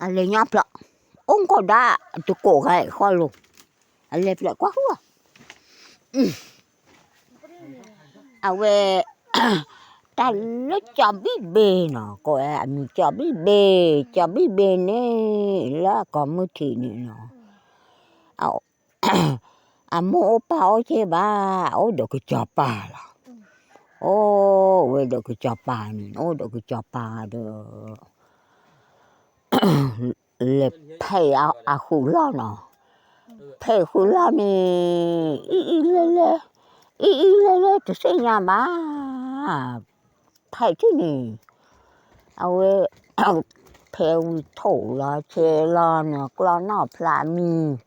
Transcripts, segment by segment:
အလဲၤညါဖျိး, အိၣ်ကီၢ်ဒၣ်, တကိးဂၤဃီလိၤ, အလဲၤဖျိးကွၢ်ဃုဧါ, အဝဲ တၢ်လၢကၠီဘံၣ်ဘ့နီၤ, ကိးဝဲအမံၤကၠီဘံၣ်ဘ့, ကၠီဘံၣ်ဘ့န့ၣ် လၢအကိးမုၢ်ထံးန့ၣ်နီၤ, အမိၢ်အိၣ်ပၢ်အိၣ်က့ဘၣ်, အိၣ်ဒီးကစၢ်ပၢ်လီၤ, အိၣ်ဝဲဒီးကစၢ်ပၢ်န့ၣ်, အိၣ်ဒီးကစၢ်ပၢ်ဒီး လဲၤဖဲးအဃုာ်လီၢ်နီၤ, ဖဲးဃုာ်လီၢ်န့ၣ် အံၣ်အံၣ်လဲၢ်လဲၢ်, အံၣ်အံၣ်လဲၢ်လဲၢ်တသ့ၣ်ညါဘၣ်, ဖဲးထံၣ်န့ၣ်, အဝဲ ဖဲးဝံၤထိၣ်လီၤဆဲးလီၤန့ၣ် ကျီနီၣ်ဖျါမံၤ,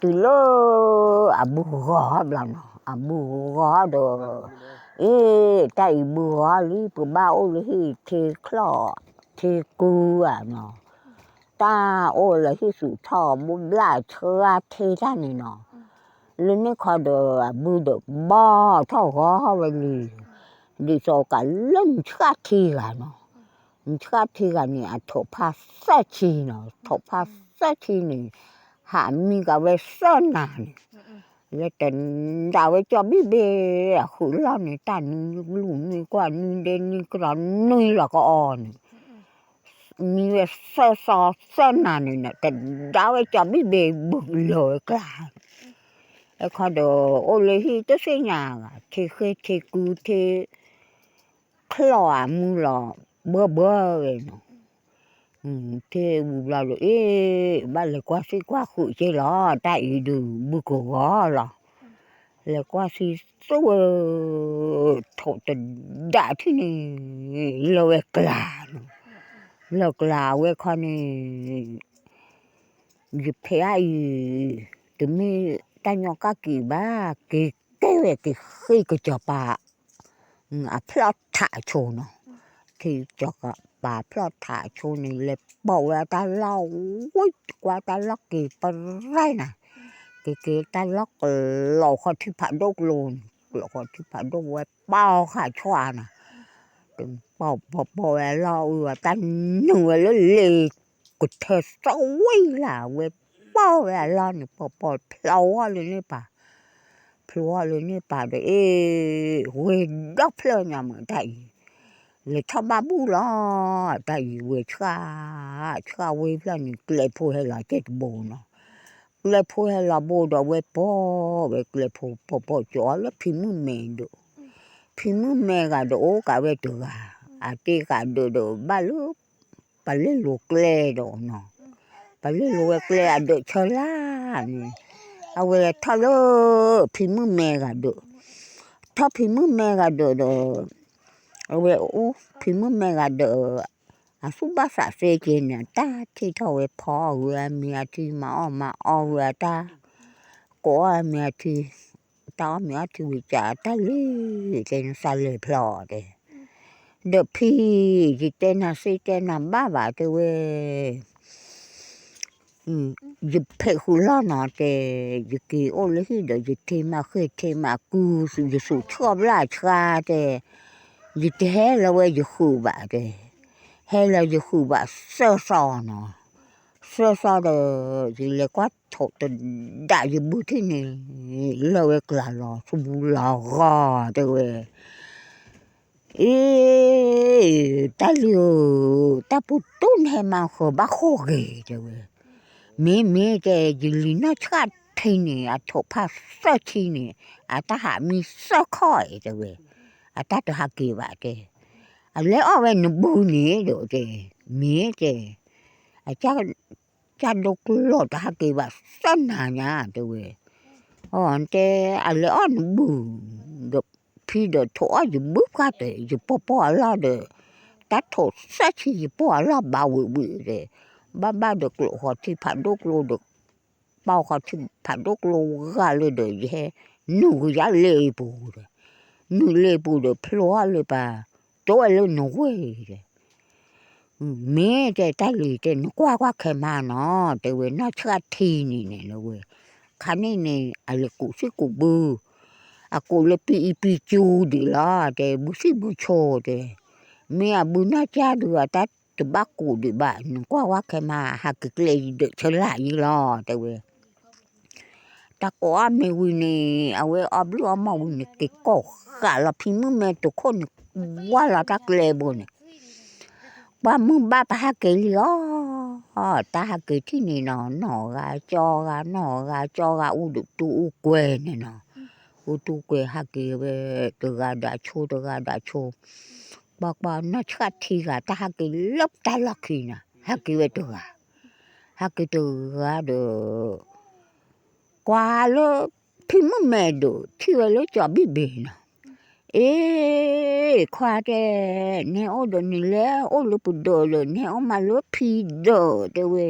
တုၤလၢ အဘုဂီၤဘျီနီၤ, အဘုဂီၤဒီး, အ့ တၢ်အံၤဘုဂီၤလံ ပဘၣ်အိၣ်လၢဟံၣ်ထံချီၣ်, ထံကူဧါနီၤ, တၢ်အိၣ်လၢဟံၣ်သူၣ်ထီၣ်ဘိဘျၣ်ဆှါထံတၢ်န့ၣ်နီၤ, လၢန့ၣ်ခီဒီး အဘုဒီးဘီထီၣ်ဂီၤဝဲလံ, ဒ်သိးကးလၢနဆှၣ်ထံဂၤနီၤ, နဆှၣ်ထံဂၤန့ၣ် အထိၣ်ဖးသၢဆံနီၤ, ထိၣ်ဖးသၢဆံန့ၣ် ဟးမံကးဝဲသၢနၤန့ၣ်, လၢတဒၣ်ဝဲကၠီဘံၣ်ဘ့ အဃုာ်လီၢ်န့ၣ် တၢ်နွံလူၢ်နွံကွၢ်နွံဒဲနွံကရီ နွံလီၤကအီၤန့ၣ်, မံဝဲသၢသီသၢနၤန့ၣ် တဒၣ်ဝဲကၠီဘံၣ်ဘ့ဘုးလီၤဝဲကျါ, အခီဒီးအိၣ်လၢဟံၣ်တသ့ၣ်ညါဂၤ ထံဃ့ထံကူထံ ချီၣ်အမူလီၤ ဘၢဘၢဝဲနီၤ, ထံဝံၤဘျီဒီး အ့ ဘၣ်လဲၤကွၢ်သံကွၢ်ဃုာ်က့လီၤ, တၢ်အံၤဒုးဘုကဂီၤလီၤ, လဲၤကွၢ်သံသူဝဲ ထိၣ်တဒၣ်ထံၣ်န့ၣ် လၢဝဲကျါနီၤ, လၢကျါဝဲခီန့ၣ် ယဖဲးအံၤ တမ့ၢ်တၢ်ညီကၣ်က့ၤဘၣ်, က့ၤကဲဝဲက့ၤဃ့ကစီၤပၤ အဖျီၣ်ထးအဆိနီၤ, ကစီၤပၤဖျီၣ်ထးအဆိန့ၣ် လဲၤပိာ်ဝဲတၢ်လီၢ်ဝဲကွၢ်တၢ်လီၢ်က့ၤပရၢ်နၤ, က့ၤက့ၤတၢ်လီၢ်ကလီၤဃီထံဖးဒိၣ်ကျိန့ၣ်, ကျီၤဃီထံဖးဒိၣ်ဝဲပီၢ်ဃာ်ဆွါနၤ, ပိာ်ပိာ်ဝဲအလီၢ်အုၣ်အတၢ်နုာ်ဝဲလၢလ့ကထၢသဝံလၢ်ဝဲ ပိာ်ဝဲအလီၢ်န့ၣ် ပိာ်ပိာ်ဖျိအီၤလၢန့ၣ်ပၤ, ဖျိအီၤလၢန့ၣ်ပၤဒီး အ့ ဝဲဒီဖျၢၣ်ညါမ့ၢ်တၢ်အံၤ, လဲၤထီၣ်ဘၣ်ဘူၣ်လီၤ, တၢ်အံၤဝဲဆှၣ်, ဆှၣ်ဝဲဖျၢၣ်န့ၣ် ကျဲဖိဟဲလီၤကဲတဘိနီၤ, ကျဲဖိဟဲလီၤဘိဒီးဝဲပိာ်ဝဲကျဲဖိ ပိာ်ပိာ်ကၠီလၢဖံမုၣ်မဲဒီး, ဖံမုၣ်မဲဂၤဒီးအိၣ်ကးဝဲတဂၤ, အတ့ၢ်ကးဒၢးဒီးဘၣ်လၢ ပှၤလဲၤလိာ်ကျဲဒီးနီၤ, ပှၤလဲၤလိာ်ဝဲကျဲအဒၢးဆၢလၢ်န့ၣ်, အဝဲထီၣ်လၢ ဖံမုၣ်မဲဂၤဒၢး, ထီၣ်ဖံမုၣ်မဲဂၤဒၢးဒီး, အဝဲအိၣ်ဖံမုၣ်မဲဂၤဒၢး, အသူၣ်ဘၣ်သးသ့က့ၤန့ၣ် တၢ်ထံၣ်ထီၣ်ဝဲဖီအီၣ်ဂ့ၤအမံၤအထံ မၤအီၣ်မၤအီဂ့ၤအတၢ်, ကိးအီၣ်အမံၤအထံ, တၢ်အီၣ်မ့ၤအီထံဝံၤကးတၢ်လံ, တဲနသးလဲၤဖျီတဲ, ဒီးဖံ, ယတဲနၤသ့တဲနၤဘၣ်ဘၣ်တဲဝဲ, ယဖဲးဃုာ်လီၢ်နီၤတဲ, ယက့ၤအိၣ်လၢဟံၣ်ဒီး ယထံမၤဃ့ၢ်ထံမၤကူ, ယသူၣ်ဆှီၣ်ဘျၣ်ဆှါတဲ, ယတဟဲလၢၤဝဲယဃုာ်ဘၣ်တဲ, ဟဲလၢၤယဃုာ်ဘၣ်သၢသီနီၤ, သၢသီဒီး ယလဲၤကွၢ်ထိၣ်တဒၣ်ယဘုထံၣ်န့ၣ်, လၢဝဲကျါလီၤ သူၣ်ဘူလီၤဂီၤတဲဝဲ အ့, တၢ်လံဧၢ, တၢ်ပူၤတူၢ်နဟဲမၤဃၢၤဘၣ်ဃိဂ့ၤတဲဝဲ, မ့ၢ်မ့ၢ်တဲ ယလံၤနီၢ်ဆှၣ်ထံန့ၣ် အထိၣ်ဖးသၢဆံန့ၣ် အတၢ်ဟးမံသၢခီၣ်အံၤတဲဝဲ, အတၢ်တဟးက့ၤဘၣ်တဲ, အလဲၤအီၣ်ဝဲနဘုန့ၣ်ဒီးတဲ, မ့ၢ်တဲ အ ကၢ်ဒိကျိာ်တဟးက့ၤဘၣ်သၢနၤညါတဲဝဲ, အတဲ အလဲၤအီၣ်နဘု, ဒီးဖံဒီးထိၣ်အီၣ်ယဘုဖျါတဲ ယပိာ်ပိာ်အလီၢ်ဒီး, တၢ်ထိၣ်သၢဆံယပိာ်အလီၢ်ဘၣ်ဝံၤဝံၤဒီး, ဘၣ်ဘၣ်ဒီးကျိာ်ဃီထံဖးဒိၣ်ကျိဒီး, ပီၢ်ဃီထံဖးဒိၣ်ကျိဂၤလၢဒီး ယဟဲနုာ်ကယၤလ့ပူၤဒီး, နုာ်လ့ပူၤဒီးဖျိအီၣ်လၢပၤ, တိဝဲလၢနဝဲၢ်ဒီး မ့ၢ်တဲတၢ်လံၤတဲ နကွၢ်ကွၢ်ခဲမးနီၤ တဲဝဲ နီၢ်ဆှၣ်ထံန့ၣ်န့ၣ်လၢဝဲ, ခါန့ၣ်န့ၣ် အလဲၤကူးသံကူးဘု, အကူးလၢပံအံပံကၠူဒံးလီၤ တဲ ဘုသံၣ်ဘုဆိတဲ, မ့ၢ်အဘုနီၢ်ကၠၢ်ဒုး အတၢ်တဘၣ်ကိးဒံးဘၣ်, နကွၢ်ဝဲခဲမး ဟးက့ၤကျဲယဒၢးဆၢလၢ်ယံလီၤ တဲဝဲ. တၢ်ကိးအီၣ်မ့ၤဝံၤန့ၣ် အဝဲအီၣ်ဘျုၣ်အီၣ်မီၢ်ဝံၤန့ၣ် က့ၤကိးဃာ်လီၤဖံမုၣ်မဲတခိၣ်န့ၣ် ဝၢ်လီၤတၢ်ကျဲဘိန့ၣ် ပှၢ်မုၢ်ဘၣ်ပဟးက့ၤလံလီၤ. တၢ်ဟးက့ၤထံၣ်န့ၣ်နီၤ နီၢ်ဂၤကၠီဂၤ နီၢ်ဂၤကၠီဂၤ အိၣ်ဒီးတူၢ်အူကွဲၤန့ၣ်နီၤ, အိၣ်တူၢ်ကွဲၤဟးက့ၤဝဲ တဂၤဒၣ်ဆိ တဂၤဒၣ်ဆိ, ပှၤကွၢ်နီၢ်ဆှၣ်ထံဂၤ တၢ်ဟးက့ၤလၢပတၢ်လီၢ်ခံနီၤ ဟးက့ၤဝဲတဂၤ, ဟးက့ၤတဂၤဒီး ကွၢ်လၢ ဖံမုၣ်မဲဒီး ထံၣ်ဝဲလၢကၠီၤဘံၣ်ဘ့ၣ်နီၤ, အ့ ခွါတဲ, နဲအိၣ်ဒီးနလဲၤအိၣ်လၢပဒၢးဒီး နဲအိၣ်မးလၢဖံဒၢးတဲဝဲ,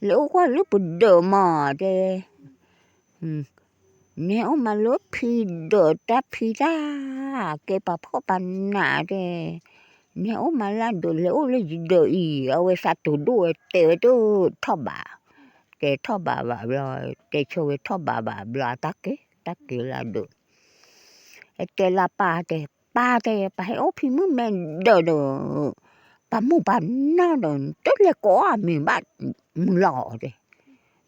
လဲၤအိၣ်ကွၢ်လၢပဒၢးမးတဲ နဲအိၣ်မးလၢဖံဒၢးတၢ်ဖံတၢ်, ကဲပာ်ဖှိၣ်ပာ်နးတဲ, နဲအိၣ်မးလၢဒၢးလဲၤအိၣ်လၢယဒၢးအံၤ, အဝဲသးတိၤဒိၣ်ဝဲတဲဝဲတထီၣ်ဘး, တဲထီၣ်ဘးဘၣ်ဘျီ, တဲဆိဝဲထီၣ်ဘးဘၣ်ဘျီ အတၢ်ကဲ, တၢ်ကဲလၢဒၢး, တဲလၢပၢ်တဲ, ပၢ်တဲ ပဟဲအိၣ်ဖံမုၣ်မဲဒၢးဒီး, ပမိၢ်ပနီၢ်ဒီး တလဲၤကိးအီၣ်မ့ၤဘၣ်မုာ်လီၤတဲ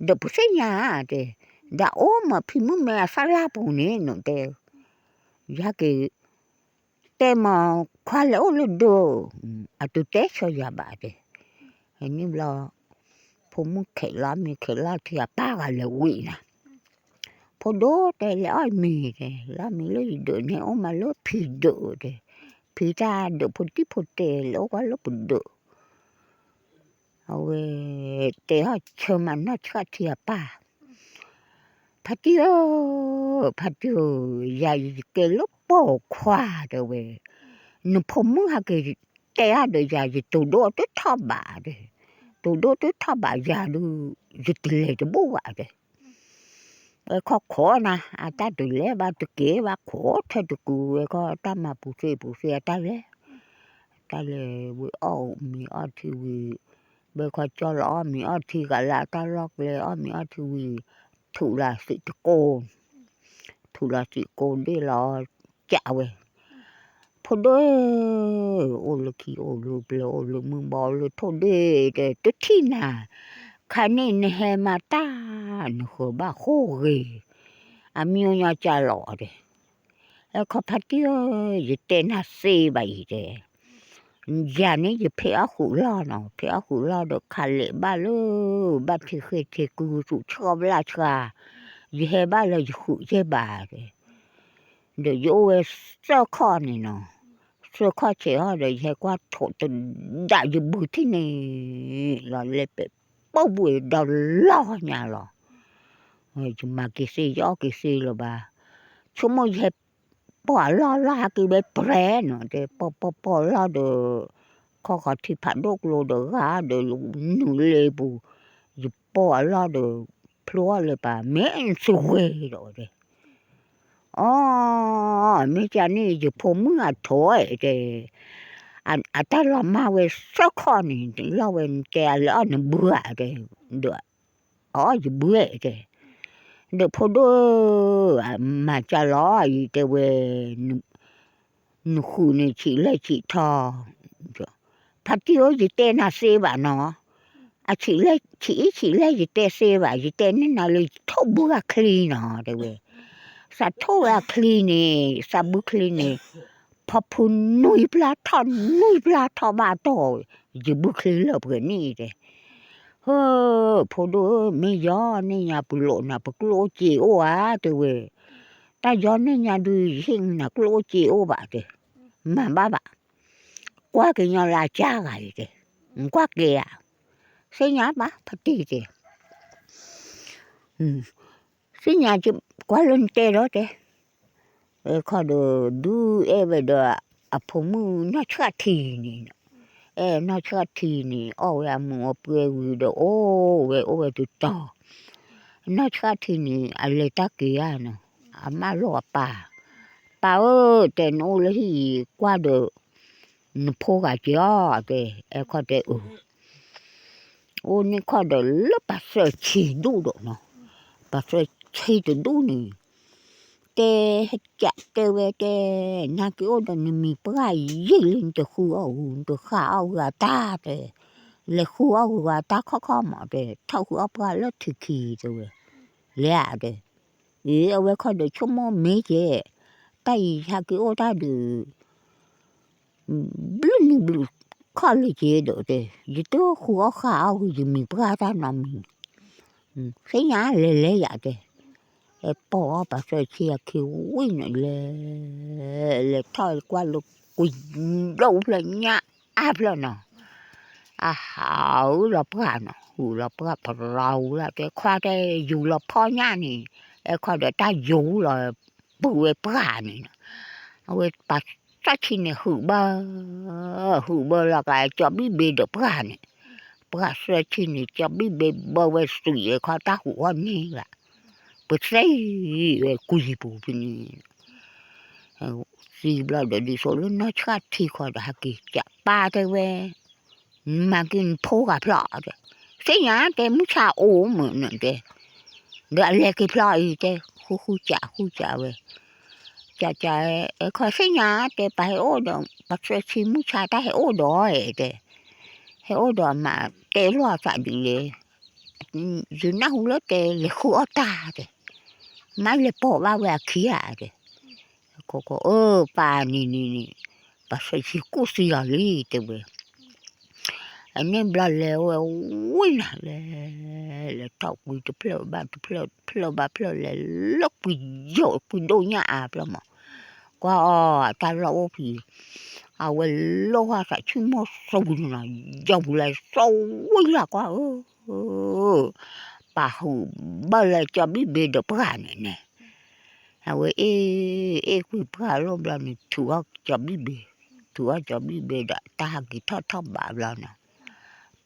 ဒီးပသ့ၣ်ညါတဲ, ဒီးအိၣ်မးဖံမုၣ်မဲအသၣ်လၢ်ပူၤန့ၣ်နီၤတဲ, ယဟဲက့ၤ, တဲမး, ခွါလဲၤအိၣ်လၢဒၢး, အတတဲဆၢယၤဘၣ်တဲ, န့ၣ်ဘျီ, ဖိမုၣ်ခဲးလီၤမ့ၤခဲးလီၤထံအပၢ်ဂၤလဲၤဝံၤနၤ, ဖိဒိၣ်တဲလဲၤအီၣ်မ့ၤတဲ လီၤမ့ၤလၢယဒၢး နဲအိၣ်မးလၢဖံဒၢးတဲ, ဖံတၢ်ဒၢးဖိတံၢ်ဖိတဲာ် လဲၤအိၣ်ကွၢ်လၢပဒၢး အဝဲ, တဲဟီၣ်ဆၢမးနီၢ်ဆှၣ်ထံအပၢ်, ဖါတံၢ်ဧၢ, ဖါတံၢ်ဧၢ, ယၤယကဲလၢပိာ်ခွါတဲဝဲ, နဖိမုၣ်ဟဲက့ၤတဲအါဒီးယၤ ယတိၤဒိၣ်တထီၣ်ဘးတဲ, တိၤဒိၣ်တထီၣ်ဘးယၤဒုး, ယတလဲၤတဘူၣ်ဘၣ်တဲ ဝဲခီခိးနၤ အတၢ်တလဲၤဘၣ်တက့ၢ်ဘၣ်ခိးထဲတကူ ဝဲခီတၢ်မၤပူၤသ့ပူၤသ့အတၢ်လဲၤ, တၢ်လဲၤဝံၤအီၣ်မ့ၤအီၣ်ထံဝံၤ, ဝဲခီကၠီလီၤအီၣ်မ့ၤအီၣ်ထံဂၤလၢတၢ်လီၢ်ကျဲ အီၣ်မ့ၤအီၣ်ထံဝံၤ, ထူးလီၤသံးတကိး, ထူးလီၤသံးကိးဒ့ၣ်လီၤ, ကးဝဲ, ဖိဒိၣ် အိၣ်လၢခံအိၣ်လၢပျၢၤအိၣ်လၢမုၢ်ဘီအိၣ်လၢထိၣ်ဒ့ၣ်တဲ တထံၣ်နၤ, ခါန့ၣ်နဟဲမၤတၢ်, နဃၢၤဘၣ်ဃိဂ့ၤ, အမံၤအိၣ်ညီကၢ်လီၤတဲ, အဲခီဖါတံၢ်ဧၢ, ယတဲနၤသ့ဘၣ်အံၤတဲ, ယၤန့ၣ်ယဖဲးအီၣ်ဃုာ်လီၢ်နီၤ ဖဲးအီၣ်ဃုာ်လီၢ်ဒီးခးလဲးဘၣ်လၢ, ဘၣ်ထံဃ့ထံကုသူၣ်ဆှီဘျၣ်ဆှါ, ယဟဲဘၣ်လၢယဃုာ်ယဲၢ်ဘၣ်တဲ ဒီးယအိၣ်ဝဲသၢခီၣ်န့ၣ်နီၤ, သၢခီၣ်ဆဲးဟီၣ်ဒီး ယဟဲကွၢ်ထိးတဒၣ်ယဘုထံၣ်န့ၣ်လီၤ လဲၤပဲာ်ပိာ်ဘှံးဒီးလီၢ်ညါလီၤ, ယမၤက့ၤသ့ ယအီၣ်က့ၤသ့လၢၤဘၣ်, ဆိကမိၣ်ယဟဲပိာ်အလီၢ်လီၢ်ဟးက့ၤဝဲပြဲနီၤ တဲပိာ်ပိာ်ပိာ်လီၢ်ဒီး ခီၣ်ခီၣ်ထံဖးဒိၣ်ကျိဒီးဂၤဒီး နုာ်လ့ပူၤ, ယပိာ်အလီၢ်ဒီး ဖျိအီၣ်လၢၤပၣ် မ့ၢ်နသူဝဲဒီးတဲ အီ, မ့ၢ်ကန့ၣ် ယဖိမုၣ်အထိးတဲ, အတၢ်လီၤမၢ်ဝဲသၢခီၣ်န့ၣ် လီၢ်ဝဲတဲအလဲၤအီၣ်နဘုဧါတဲ, ဒီး, အီၣ်ယဘုဧါတဲ, ဒီးဖိဒိၣ်ဧၢ, မၤကလီအံၤတဲဝဲ နဃုာ်န့ၣ်ဆံးလဲၣ်ဆံးထီၣ်, ဖါတံၢ်ဧၢ ယတဲနၤသ့ဘၣ်နီၤ, အဆံးလဲၣ် ဆံးအံၣ်ဆံးလဲၣ် ယတဲသ့ဘၣ် ယတဲန့ၢ်နၤလၢယထိၣ်ဘုအချံနီၤ တဲဝဲ, သးထိၣ်ဝဲအချံန့ၣ် သးဘုချံန့ၣ်, ဖီဖုနွံဖျါထီၣ်နွံဖျါထီၣ်ဘၣ်တီၢ်, ယဘုချံလၢပှဲၤန့ၣ်တဲ ဟၢ, ဖိဒိၣ်ဧၢ မ့ၢ်ယီၤန့ၢ်ညါပလိာ်နၤ ပကျိၣ်အိၣ်စ့အိၣ်ဧါ တဲဝဲ, တၢ်ယီၤန့ၢ်ညါဒုး ယဟ့ၣ်နၤကျိၣ်အိၣ်စ့အိၣ်ဘၣ်တဲ, မၤဘၣ်ဘၣ်, ကွၢ်က့ၤညီလၢအကၢ်ဂၤအံၤတဲ, ကွၢ်က့ၤဧါ, သ့ၣ်ညါဘၣ် ဖါတံၢ်တဲ သ့ၣ်ညါ ကွၢ်လၢနတဲဒီးတဲ, ခီဒီး ဒုးအဲၣ်ဝဲဒီး အဖိမုၣ်နီၢ်ဆှၣ်ထံန့ၣ်, အဲၣ်နီၢ်ဆှၣ်ထံန့ၣ် အီၣ်ဝဲအမုာ်အပှဲၤဝံၤဒီး အိၣ်ဝဲအိၣ်ဝဲတတီၤ, နီၢ်ဆှၣ်ထံန့ၣ် အလဲၤတၢ်က့ၤဧါနီၤ, အမၢလိာ်အပၢ်, ပၢ်ဧၢ တဲနအိၣ်လၢဟံၣ်အံၤ ကွၢ်ဒီး နဖိဂၤက့ၤအီၤတဲ, အဲၣ်ခီတဲအၢ အိၣ်န့ၣ်ခီဒီးလၢပှၤသၢဆံဒူၣ်ဒီးနီၤ, ပှၤသၢဆံတဒူၣ်န့ၣ်, တဲ ဟဲကးတဲဝဲတဲ, နက့ၤအိၣ်ဒီးနမံၤပှၢ်ယံာ်လံ နတဃုအီၣ်ဂုၤ နတဃုအီၣ်ဂုၤအတၢ်တဲ, လဲၤဃုအီၣ်ဂုၤအတၢ်ခီၣ်ခီမးတဲ, ထီၣ်ဃုအီၣ်ပှၢ်လၢထံခံတဲဝဲ, လဲၤဧါတဲ, အဝဲခီဒီးဆိကမိၣ်မ့ၢ်ကဲ, တၢ်အံၤဟဲက့ၤအိၣ်တၢ်ဒုး ဘျုးနံၤဘျုးခီၣ်လံက့ၤဒီးတဲ, ယတဃုအီၣ်ဃုအီၣ်ဂုၤ ယမံၤပှၢ်တၢ်နီတမံၤ, သ့ၣ်ညါလဲၤလဲၤယၤတဲ, ဟဲပိာ်အီၣ်ပာ်စၢၤဆံအခံဝံၤန့ၣ်လဲၤ, လဲၤထီၣ်ကွၢ်လၢကွံာ်ဒိၣ်ဖျၢၣ်ညၣ်အါဖျၢၣ်နီၤ, အဟးဟုလီၤပှၢ်နီၤ, ဟုလီၤပှၢ်ပရီဝံၤလီၤတဲ, ခွါတဲယူၤလီၤဖီညၣ်န့ၣ်, အဲခီဒီးတၢ်ယူၤလီၤ ပုၢ်ဝဲပှၢ်န့ၣ်နီၤ, အဝဲပာ်စၢၤဆံန့ၣ်ဟုးဘၢ ဟုးဘၢလီၤကး ကၠီဘံၣ်ဘ့ဒီးပှၢ်န့ၣ်, ပှၢ်စၢၤဆံန့ၣ် ကၠီဘံၣ်ဘ့ဘၢဝဲစွံး အဲခီတၢ်ဟူးအီၣ်န့ၣ်လၢ, ပသ့ဝဲကွံာ်ပူၤဖဲန့ၣ်, သံဘျီဒီးဒ်သိးလၢနီၢ်ဆှၣ်ထံဃီဒီးဟဲက့ၤ ကးပၢ်တဲဝဲ နမၤက့ၤနဖိဂၤဖျီၣ်တဲ, သ့ၣ်ညါတဲမုၢ်ဆါအိၣ်မုာ်န့ၣ်တဲ, ဒီးအလဲၤက့ၤဖျီၣ်အံၤတဲ, ဃူဃူကးဃူကးဝဲ, ကးကး, အဲခီသ့ၣ်ညါတဲ ပှၤဟဲအိၣ်ဒီး ပှၤစၢၤဆံမုၢ်ဆါတၢ်ဟဲအိၣ်ဒီးတဲ, ဟဲအိၣ်ဒီးမၤတဲလိာ်သးဒ်လဲၣ်, ယနၢ်ဟူလၢတဲလဲၤဃုအီၣ်တၢ်တဲ, မ့ၢ်လဲၤပိာ်ဘၣ်ဝဲအခံဧါတဲ, ကီကီ အၢ ပၢ်န့ၣ်န့ၣ်န့ၣ်, ပှၤစၢၤဆံကူၣ်သံအီၤလံတဲဝဲ အန့ၣ်ဘျီလဲၤဝဲဝံၤနၤ လဲၤ လဲၤထီၣ်ကွံာ်တဖျၢၣ်ဘၣ်တဖျၢၣ် တဖျၢၣ်ဘၣ်ဖျၢၣ်လဲၤလၢကွံာ်ယိာ်ကွံာ်ဒိၣ်ညၣ်အါဖျၢၣ်မး, ကွၢ်အီၤတၢ်လီၢ်အိၣ်ဖဲ, အဝဲလိၣ်ဝဲသးဆံမိၢ်သူန့ၣ်နီၤ, ယီၤပူၤလဲၤစိဝံၤလၢကွၢ်ဧၢ ပာ်ဟုးဘၢလၢကၠီဘံၣ်ဘ့ဒီးပှၢ်န့ၣ်န့ၣ်, အဝဲအ့ၣ် အ့ၣ်ကွံာ်ပှၢ်လီၤဘျီန့ၣ် ထုးအီၣ်ကၠီဘံၣ်ဘ့, ထုးအီၣ်ကၠီဘံၣ်ဘ့ဒီး တၢ်ဟဲက့ၤထီၣ်ထီၣ်ဘးဘျီန့ၣ်,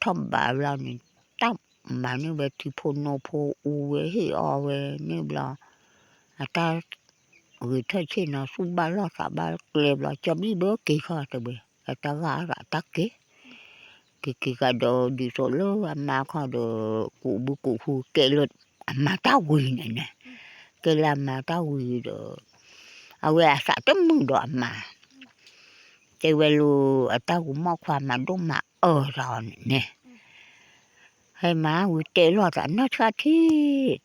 ထီၣ်ဘးဘျီန့ၣ် တၢ်မၤန့ၢ်ဝဲထံဖိနီဖိအူဝဲဟ့ၣ်အီဝဲန့ၣ်ဘျီ, အတၢ် ဂဲၤထၢၣ်ဆ့ၣ်နီၤ သူၣ်ဘၣ်လီၢ်သးဘၣ်ကျဲဘျီ ကၠီဘံၣ်ဘ့က့ၤခီတဲဝဲ, အတၢ်ဂၤအတၢ်က့ၤ, က့ၤက့ၤကဒီးဒ်သိးလၢအမါခီဒီး ကူးဘုကူးဟုကဲလၢအမါတၢ်ဝံၤန့ၣ်န့ၣ်, ကဲလၢအမါတၢ်ဝံၤဒီး အဝဲအသးတမုာ်ဒီးအမါ, တဲဝဲလၢ အတၢ်ဂီၤမီၢ်ခွါမၤဒိၣ်မၤအၢၣ်လီၤန့ၣ်န့ၣ် ဟဲမၤဝံၤတဲလိာ်သးနီၢ်ဆှၣ်ထံ,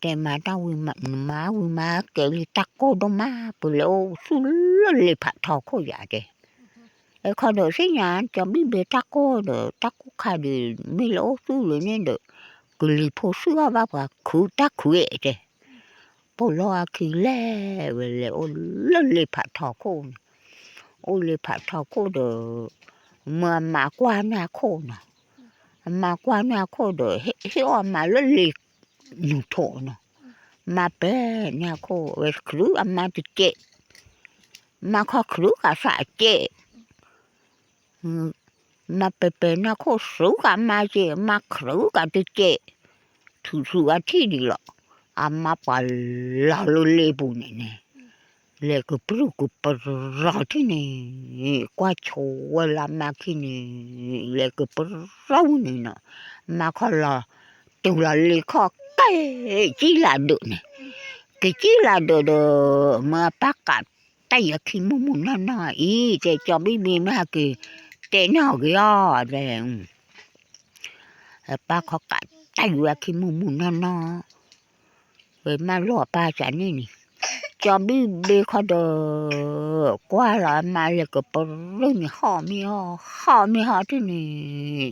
တဲမၤတၢ်ဝံၤမၤဝံၤမၤကဲလံတၢ်ကိၢ်ဒိၣ်မး ပလဲၤအိၣ်သူၣ်လၢလ့ဖးထီခိၣ်ယၤတဲ, အဲခီဒီးသ့ၣ်ညါ ကၠီဘံၣ်ဘ့တၢ်ကိၢ်ဒီး တၢ်ကိၢ်ခါဒီး မ့ၢ်လဲၤအိၣ်သူၣ်လၢန့ၣ်ဒီး ကလံၤဖိသုၣ်အီၣ်ဘၣ်ပှၤခုးတၢ်ခုးအဲၣ်တဲ ပိာ်လီၤအခံလဲၣ်ဝဲလဲၤအိၣ်လၢလ့ဖးထီခိၣ်န့ၣ်, အိၣ်လ့ဖးထီခိၣ်ဒီး မ့ၢ်အမါကွၢ်န့ၢ်အခိၣ်နီၤ, အမါကွၢ်န့ၢ်အခိၣ်ဒီး ဟ့ၣ်အီၣ်အမါလၢလ့နုာ်ထိးနီၤ, မါပဲာ်န့ၢ်အခိၣ်ဝဲ ချုးအမါတကဲး, မါခီချုးကသးကဲး မါပဲာ်ပဲာ်န့ၢ်ခိၣ် သရူးကမါကဲး မါသရူးကတကဲး, ထုးထုးအထံၣ်ဒံးလီၤ, အမါပှၤလီၤလၢလ့ပူၤန့ၣ်န့ၣ်, လဲၤကပြုၢ်ကပြီၤထံၣ်န့ၣ်, ကွၢ်ဆိးဝဲလၢမါခံန့ၣ်, လဲၤကပြုၢ်န့ၣ်နီၤ, မါခီလီၤ, တုၤလီၤလ့ခီၣ်ကဲး ကံၣ်လၢဒၢးန့ၣ်, ကကံၣ်လၢဒၢးဒီး မ့ၢ်အပၢ်ကး တၢ်ယခံမုၢ်မုၢ်နီၢ်နီၢ်အံၤ တဲကၠီဘံၣ်ဘ့မ့ၢ်ဟဲက့ၤ တဲန့ၢ်အီၤဂ့ၤအီၤ တဲ, ပၢ်ခီကးတၢ်ယခံမုၢ်မုၢ်နီၢ်နီၢ်, ဝဲမၢလိာ်အပၢ်စးန့ၣ်န့ၣ်, ကၠီဘံၣ်ဘ့ခီဒီး ကွၢ်လီၤအမါလဲၤကပြုၢ်န့ၣ် ဟီၣ်မ့ၢ်ဟီၣ် ဟီၣ်မ့ၢ်ဟီၣ်ထံၣ်န့ၣ်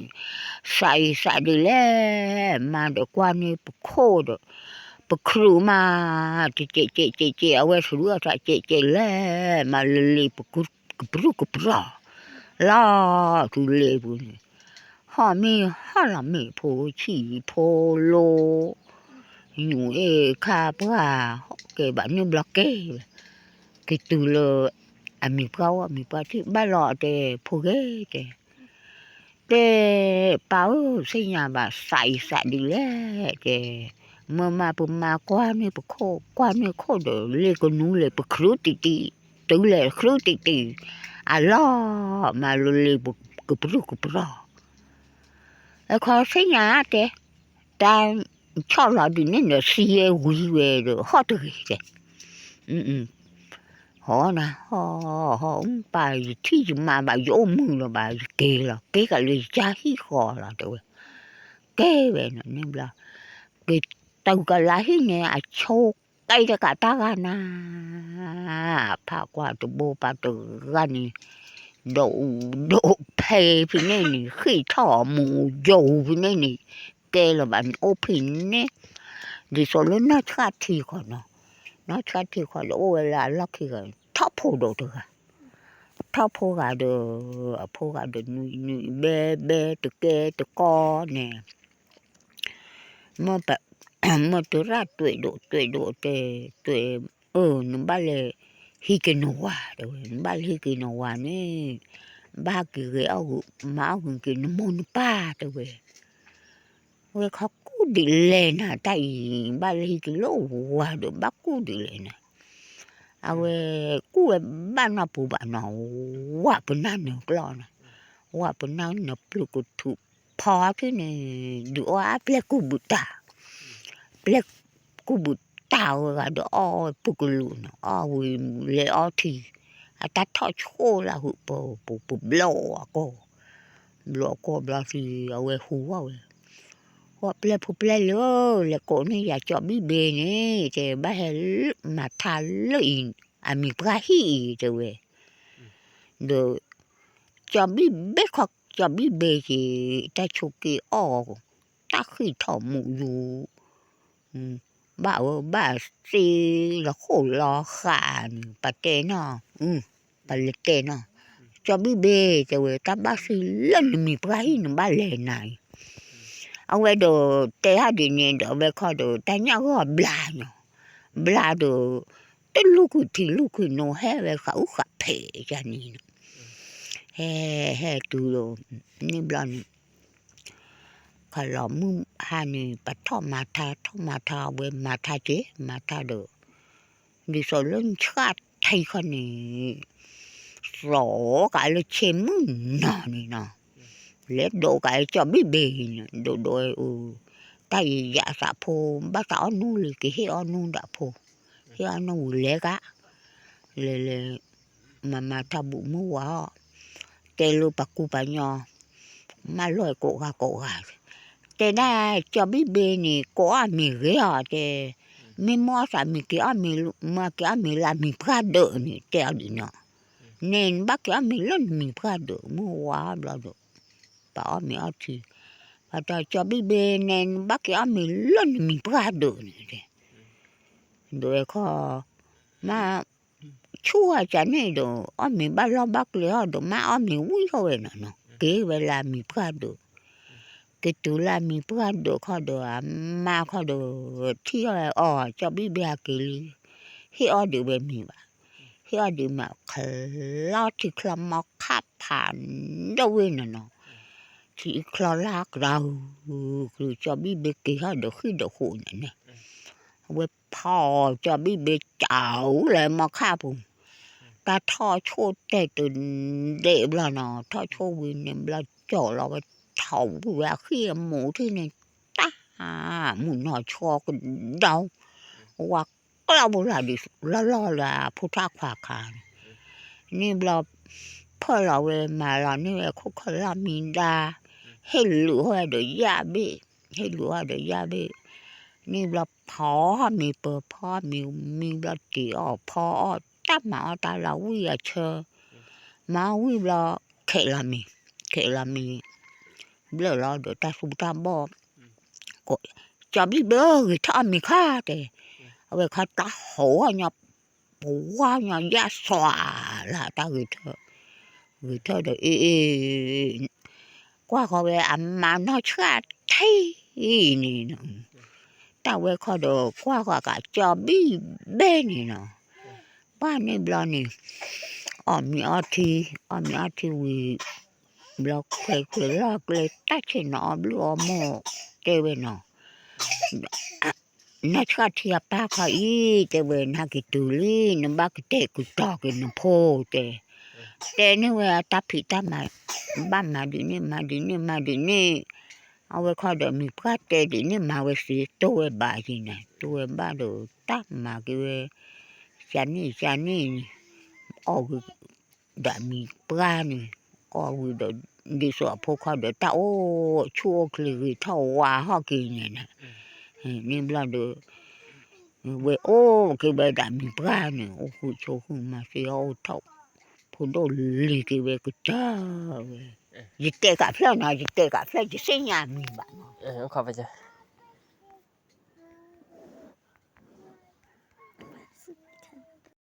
သးအံၤသးဒ်လဲၣ်, မါဒီးကွၢ်န့ၢ်ပခိၣ်ဒီး ပချုးမး, တကဲးကဲးကဲးကဲး အဝဲသရူးအသးကဲးကဲးလဲၣ်, မါလၢလ့ ကပြုၢ်ကပြီၤ, လီၤတုၤလ့ပူၤန့ၣ်, ဟီၣ်မ့ၢ်ဟီၣ်လီၤမ့ၢ်ဖိဆံးဖိလိ, ညူၤအ့ၣ်ခါပှၢ်, ကဲဘၣ်န့ၣ်ဘျီကဲ, က့ၤတုၤလၢ အမံၤပှၢ်အိၣ် အမံၤပှၢ်ထံၣ်ဘၣ်လီၤတဲ ဖိဂ့ၤတဲ တဲ, ပၢ်ဧၢ သ့ၣ်ညါဘၣ် သးအံၤသးဒ်လဲၣ် တဲ, မ့ၢ်မါပမါကွၢ်န့ၢ်ပခိၣ် ကွၢ်န့ၢ်ခိၣ်ဒီး လ့ကနူလဲၣ် ပချုးတံၢ်တံၢ်, တုၤလဲၣ်ချုးတံၢ်တံၢ်, အလီၢ် မါလၢလ့ကပြုၢ်ကပြီၤ, အခီသ့ၣ်ညါတဲ, တၢ်ဆီၣ်လီၤဒ်န့ၣ်ဒီး သံဝဲဝံၤဝဲဒီး ဟီၣ်တဂ့ၤတဲ အ ဟီနၤ ဟီ ဟီ ပၢ်ယထံၣ်ယမါဘၣ် ယအိၣ်မုာ်လီၤဘၣ် ယက့ၤလီၤ က့ၤကလၢယကါဟံၣ်ဃီလီၤ တဲဝဲ, ကဲဝဲန့ၣ်ဘျီ, က့ၤတုၤကလါဟံၣ်န့ၣ် အဆိကဲတကးတၢ်ဂၤနၤ, ဖးကွၢ်တဘိပၢ်တဂၤန့ၣ်, ဒိၣ်ဒိၣ်ဖဲဖဲန့ၣ်န့ၣ် ဃ့ၢ်ထီၣ်မူယိာ်ဖဲန့ၣ်န့ၣ်, ကဲလီၤဘၣ်န့ၣ်အိၣ်ဖဲန့ၣ်, ဒ်သိးလၢနီၢ်ဆှၣ်ထံဃီနီၤ, နီၢ်ဆှၣ်ထံဃီဒီး အိၣ်ဝဲလၢအလီၢ်ခံဂၤ ထီၣ်ဖိဒိၣ်တဂၤ, ထီၣ်ဖိဂၤဒီး, အဖိဂၤဒီးနွံနွံဘဲဘဲတကဲတကီန့ၣ်, မ့ၢ်တရၣ်တွဲးဒိၣ်တွဲးဒိၣ်တဲ, တွဲး, အၢ နဘၣ်လဲၤဟံးက့ၤနဝၤ တဲဝဲ, နဘၣ်လဲၤဟံးက့ၤနဝၤန့ၣ်, ဘၣ်ဟဲက့ၤဂဲၤအီၣ်ဂုာ် မၤအီၣ်ဂုာ်က့ၤနမိၢ်နပၢ် တဲဝဲ, ဝဲခီကူၣ်ဒ်လဲၣ်နၤ တၢ်အံၤ ဘၣ်လဲၤဟံးက့ၤလၢဝၤဒီး ဘၣ်ကူၣ်ဒ်လဲၣ်နၤ, အဝဲကူၣ်ဝဲဘၣ်နီၢ်ပူၤဘၣ်နီၤ, ဝၤပနၢ်နၢၤကျီၢ်နီၤ, ဝၤပနၢ်နၢၤပျုၤကထူးဖီထံန့ၣ်, ဒုးအီၣ်အါပျဲၢ်ကူၣ်ဘုးတၢ်, ပျဲၢ်ကူၣ်ဘုးတၢ်ဝဲဂၤဒီးအီၣ်ဝဲပူၤကလူးနီၤ, အီၣ်ဝံၤလဲၤအီထံ, အတၢ်ထီၣ်ဆိလၢဟုးပူၤ ပူၤပဘျီအကီၢ်, ဘျီအကီၢ်ဘျီသံ အဝဲဟူဝဲ, ဝဲပျဲၢ်ဖိပျဲၢ်လၢ လဲၤကိးန့ၢ်ယၤကၠီဘံၣ်ဘ့န့ၣ် တဲဘၣ်ဟဲ မၤထါလၢအံၤ အမံၤပှၢ်ဟံၣ်အံၤ တဲဝဲ, ဒီး ကၠီဘံၣ်ဘ့ခီ ကၠီဘံၣ်ဘ့က့ၤ တၢ်ဆိးက့အီၣ် တၢ်ဃံးထီၣ်မူးယူၤ ဘၣ်အၢဘၣ်သီလီၤဃိၣ်လီၤဃာ်န့ၣ် ပတဲနီၤ, ပလဲၤတဲနီၤ, ကၠီဘံၣ်ဘ့ တဲဝဲ တၢ်ဘၣ်သံလၢနမံၤပှၢ်ဟံၣ်နဘၣ်လဲၤနၤအံၤ, အဝဲဒီးတဲဟီဒ်န့ၣ်ဒီး အဝဲခီဒီး တၢ်ညၣ်ဂီၢ်ဘျါညီ, ဘျါဒီး တလူၢ်ကွံာ်ထံလူၢ်ကွံာ်နိ ဟဲဝဲဃးအူဃးဖဲးယၤန့ၣ်, ဟဲ ဟဲတုၤဒီး န့ၣ်ဘျီန့ၣ် ခီလီၤမုၢ်ဟါန့ၣ် ပထီၣ်မၤထါ ထီၣ်မၤထါ အဝဲမၤထါက့ၤ မၤထါဒီး ဒ်သိးလၢနဆှၣ်ထံခီန့ၣ် သီးကးလၢဆ့မုၢ်နီၤန့ၣ်နီၤ, လဲၤဒိးကးလၢကၠီဘံၣ်ဘ့န့ၣ် ဒိးဒိးအံၤ တၢ်အံၤယၤသးဖိ ဘၣ်သးအီၣ်နူလံ ကဟ့ၣ်အီၣ်နူဒၣ်ဖိ, ဟ့ၣ်အီၣ်နူဝံၤလဲၤကး, လဲၤလဲၤ မၤမၤထါဘူးမုၢ်ဝါအီၤ, တဲလၢပှၤကူပှၤညီ မၢလီၤကိးဂၤကိးဂၤ, တဲဒၣ်ကၠီဘံၣ်ဘ့န့ၣ် ကိးအီၣ်မ့ၤဂ့ၤအီၤတဲ, မ့ၢ်မ့ၢ်အီၣ်သးမ့ၤက့ၤအီၣ်မ့ၤ မ့ၢ်က့ၤအီၣ်မ့ၤလၢအမံၤပှၢ်ဒၢးန့ၣ် တဲအီၤဒ်န့ၣ်, န့ၣ်နဘၣ်က့ၤအီၣ်မ့ၤလၢနမံၤပှၢ်ဒၢး မုၢ်ဝါဘျီဒီး ပှၤအီၣ်မ့ၤအီထံ, ပှၤတဲကၠီဘံၣ်ဘ့န့ၣ် နဘၣ်က့ၤအီၣ်မ့ၤလၢနမံၤပှၢ်ဒၢးန့ၣ်တဲ, ဒ်ဝဲခီ မ့ၢ် ဆူၣ်ဝဲကန့ၣ်ဒီး အီၣ်မ့ၤဘၣ်လီၢ်ဘၣ်ကျဲအီၤဒီး မ့ၢ်အီၣ်မ့ၤဝံၤထီၣ်ဝဲနီၤနီၤ က့ၤဝဲလၢအမံၤပှၢ်ဒၢး, က့ၤတုၤလၢအမံၤပှၢ်ဒၢးခီဒီး အမါခီဒီး ထံၣ်အီၤအီၤ ကၠီဘံၣ်ဘ့ဟဲက့ၤလံ, ဟ့ၣ်အီၣ်ဒုးဝဲမ့ၤဘၣ်, ဟ့ၣ်အီၣ်ဒုးမ့ၤ ချီထံချီမီခါဖးဒိၣ်ဝဲနီၤနီၤ, ထံချီလၢကဒီး ကၠီဘံၣ်ဘ့က့ၤထီၣ်ဒီးဃံၣ်ဒီးဃိးန့ၣ်န့ၣ်, အဝဲဖီကၠီဘံၣ်ဘ့ကၠီလၢမီခါပူၤ, တၢ်ထီၣ်ဆိၣ်တဲာ်တဒဲးဘျီနီၤ ထီၣ်ဆိၣ်ဝံၤန့ၣ်ဘျီ ကၠီလီၤဝဲထီၣ်ဝံၤဝဲအဃံၢ်အမူးထံၣ်န့ၣ် တၢ် မုၢ်နီၢ်ဆီကဒီး, ဝါကျီၢ်ဘိလၢဒ်လီၢ်လီၢ်လၢအဖိထၣ်ခွါခါန့ၣ်, န့ၣ်ဘျီ ဖၢၣ်လီၤဝဲမၤလီၤန့ၢ်ဝဲခိၣ်ခၢၣ်လၢမံၤဒါ, ဟ့ၣ်လုာ်အီၣ်ဝဲဒီးယၣ်ဘ့ၣ်, ဟ့ၣ်လုာ်အီၣ်ဒီးယၣ်ဘ့ၣ်, န့ၣ်ဘျီဖီမ့ၤပၢၤဖီမ့ၤမံဘျီတ့ၤအီၣ်ဖီအီၣ် တၢ်မၤအီၣ်တၢ်လီၤဝံၣ်အဆၢ, မၤဝံၤဘျီ ခဲးလီၤမ့ၤ, ခဲးလီၤမ့ၤ ဘျၢၣ်လီၤဒီးတၢ်သူတၢ်ဘီၣ်, ကၠီဘံၣ်ဘ့ဧၢ ဂ့ၤထီၣ်အီၣ်မ့ၤခါတဲ, အဝဲခီတၢ်ဟီၣ်ညီ ပဝါညီယၣ်သွးလၢတၢ်ဂ့ၤထၢၣ်, ဂ့ၤထၢၣ်ဒီးအ့ၣ်အ့ၣ်, ကွၢ်ဃီၤဝဲအမါနီၢ်ဆှၣ်ထံန့ၣ်နီၤ, တၢ်ဝဲခီဒီးကွၢ်ဃီၤကးကၠီဘံၣ်ဘ့န့ၣ်နီၤ, ပှၢ်န့ၣ်ဘျီန့ၣ် အီၣ်မ့ၤအီထံ, အီၣ်မ့ၤအီထံဝံၤ ဘျီခွဲးခွဲးလီၢ်ကျဲတၢ်ဆ့ၣ်နီၤအီၣ်ဘျုးအီၣ်မိၢ်တဲဝဲနီၤ, နီၢ်ဆှၣ်ထံအပၢ်ခီအံၤ တဲဝဲ နက့ၤတုၤလံ နဘၣ်ကတဲာ်ကတီၤက့ၤနဖိတဲ, တဲန့ၢ်ဝဲအတၢ်ဖံးတၢ်မၤ, ဘၣ်မၤဒ်န့ၣ် မၤဒ်န့ၣ် မၤဒ်န့ၣ်, အဝဲခီဒီးမံၤပှၢ်တဲဒ်န့ၣ် မၤဝဲသ့ တိၢ်ဝဲဘၣ်ယံၤန့ၣ် တိၢ်ဝဲဘၣ်ဒီး တၢ်မၤက့ၤဝဲ ကန့ၣ်ကန့ၣ်န့ၣ် အီၣ်ဝံၤ ဒၣ်မံၤပှၢ်န့ၣ်, အီၣ်ဝံၤဒီး ဒ်သိးအဖိခွါဒီးတၢ်အိၣ်ဆူၣ်အိၣ်ချ့ဂ့ၤထီၣ်ဝါဟီၣ်က့ၤန့ၣ်, န့ၣ်ဘျီဒီး ဝဲအိၣ်က့ၤဝဲဒၣ်မံၤပှၢ်န့ၣ် အိၣ်ဃုာ်ဆိးဃုာ်မၤသ့အီၣ်အိၣ်ထီၣ်, ဖိဒိၣ်လ့ၤက့ၤဝဲကတၢၢ်ဝဲ, ယတဲကးဖျၢၣ်နီၤ ယတဲကးဖျၢၣ် ယသ့ၣ်ညါမံၤဘၣ်နီၤ, ခီပ